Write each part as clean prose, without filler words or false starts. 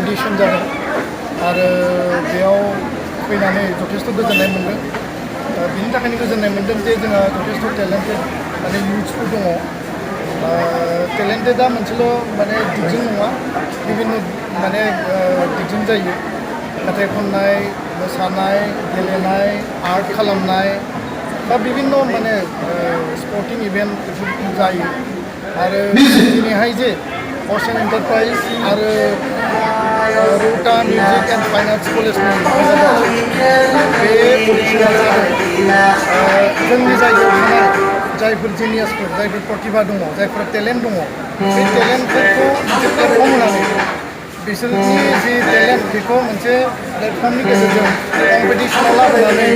addition जादों आरो बेयाव फैनानै जथेस्थ' गोजोननाय मोन्दों बिनि थाखायनो गोजोननाय मोन्दों जे जोंहा जथेस्थ' टेलेन्टेड माने इयुथ्सफोर दङ टेलेन्टेडा मोनसेल' माने दिगजों नङा बिभिन्न माने दिगजों जायो मेथाइ खननाय मोसानाय गेलेनाय आर्ट खालामनाय बा बिभिन्न माने स्पर्टिं इभेन्ट बेफोर जायो आरो दिनैहाय जे असेन एन्टारप्राइज आरो रौता मिउजिक एन्ड फाइन आर्ट्स कलेजनि बे अडिशना जादों जोंनि जायगायाव थानाय जायफोर जिनियासफोर जायफोर प्रतिभा दङ जायफोर टेलेन्ट दङ बे टेलेन्टफोरखौ मोनसे प्लेटफर्म होनानै बिसोरनि जि टेलेन्ट बेखौ मोनसे प्लेटफर्मनि गेजेरजों कम्पिटिसनाव लाबोनानै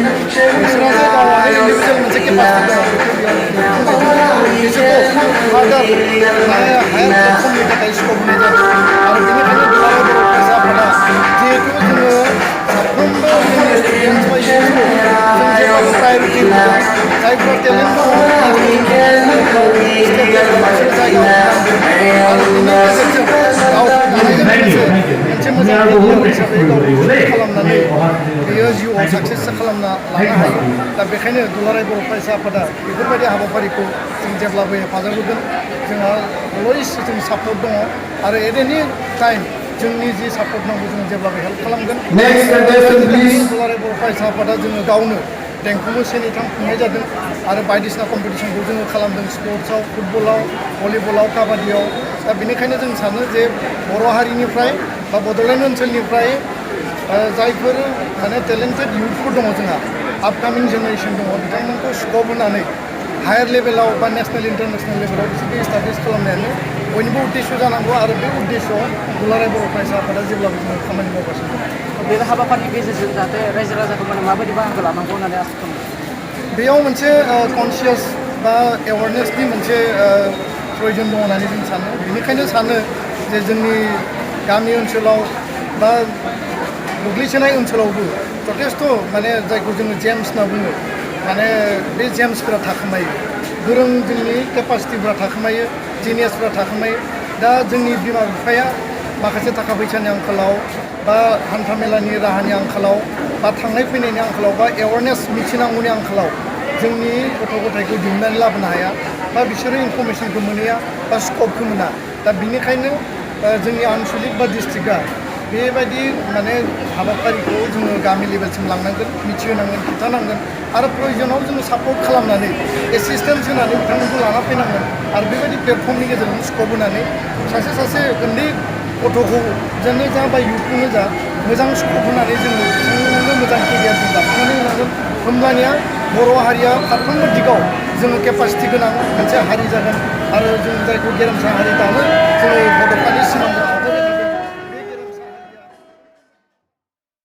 बिसोरहा जे गावहानो इन्डिभिजुवेल मोनसे केपासिटि दङ बिसोरखौ फार्दार हायार प्लेटफर्मनि थाखाय स्कप होनाय जादों आरो बेनिखायनो दुलाराय बर' फरायसा आफादा जिहेतु जोङो साफ्रोमबो जोंनि स्टुडेन्टस बा इयुथ्सखौ जों जेब्लाबो प्रायरिटि होदों जायफोरा टेलेन्ट दङ स्टेट लेभेलाव बिसोरो जायगा आवग्रिनांगोन आरो बेनि गेजेरजों गावखौ दानायजों लोगोसे मोनसे मोजां केरियार हिसाबै गावखौ खालामनानै बेयो जिउआव साक्सेस खालामना लानो हायो दा बेखायनो दुलाराय बर' फरायसा आफादा बेफोरबायदि हाबाफारिखौ जों जेब्लाबो हेफाजाब होगोन जोंहा अलवेज जों सापर्ट दङ आरो एट एनि टाइम जोंनि जि सापर्ट नांगौ जों जेब्लाबो हेल्प खालामगोन दुलाराय बर' फरायसा आफादा जोङो गावनो देंखोमो सेनिथाम खुंनाय जादों आरो बायदिसिना कम्पिटिसनखौ जोङो खालामदों स्पर्ट्सआव फुटबलाव भलिबलाव काबादियाव दा बेनिखायनो जों सानो जे बर' हारिनिफ्राय बा बड'लेण्ड ओनसोलनिफ्राय जायफोर माने टेलेन्टेड इयुथफोर दङ जोंहा आपकामिं जेनेरेसन दङ बिथांमोनखौ स्कप होनानै हायार लेभेलाव बा नेसनेल इन्टारनेसनेल लेभेलाव बिसोरखौ इस्टाब्लिश खालामनायानो बयनिबो उद्देश्य जानांगौ आरो बे उद्देश्यआव दुलाराय बर' फरायसा आफादा जेब्लाबो जोङो खामानि मावगासिनो दं बे हाबाफारिनि गेजेरजों जाहाथे रायजो राजाखौ माने माबायदि बाहागो लानांगौ होननानै आसा खालामो बेयाव मोनसे कनसियास बा एवारनेसनि मोनसे प्रयजन दं होननानै जों सानो बेनिखायनो सानो जे जोंनि गामि ओनसोलाव बा गोग्लैसोनाय ओनसोलावबो जथेस्थ' माने जायखौ जोङो जेम्स होनना बुङो माने बे जेम्सफोरा थाखोमायो गोरों जोंनि केपासिटिफोरा थाखोमायो जिनियासफोरा थाखोमायो दा जोंनि बिमा बिफाया माखासे थाखा फैसानि आंखालाव बा हान्था मेलानि राहानि आंखालाव बा थांनाय फैनायनि आंखालाव बा एवारनेस मिथिनांगौनि आंखालाव जोंनि गथ' गथायखौ दिहुननानै लाबोनो हाया बा बिसोरो इनफरमेसनखौ मोनहैया बा स्कपखौ मोना दा बिनिखायनो जोंनि आनसलिक बा डिस्ट्रिक्टआ बेबायदि माने हाबाफारिखौ जोङो गामि लेभेलसिम लांनांगोन मिथिहोनांगोन खिन्थानांगोन आरो प्रयजनाव जोङो सापर्ट खालामनानै एसिस्टेन्स होनानै बिथांमोनखौ लाना फैनांगोन आरो बेबायदि प्लेटफर्मनि गेजेरजों स्कप होनानै सासे उन्दै गथ'खौ जोंनो जा बा इयुथखौनो जा मोजां स्कप होनानै जोङो बिथांमोननो मोजां केरियार जों दाफुंनानै होनांगोन होमब्लानिया बर' हारिया फारफ्रोमबो दिगाव जोङो केपासिटि गोनां मोनसे हारि जागोन आरो जों जायखौ गेरेमसा हारि दानो जोङो बड'फानि सिमां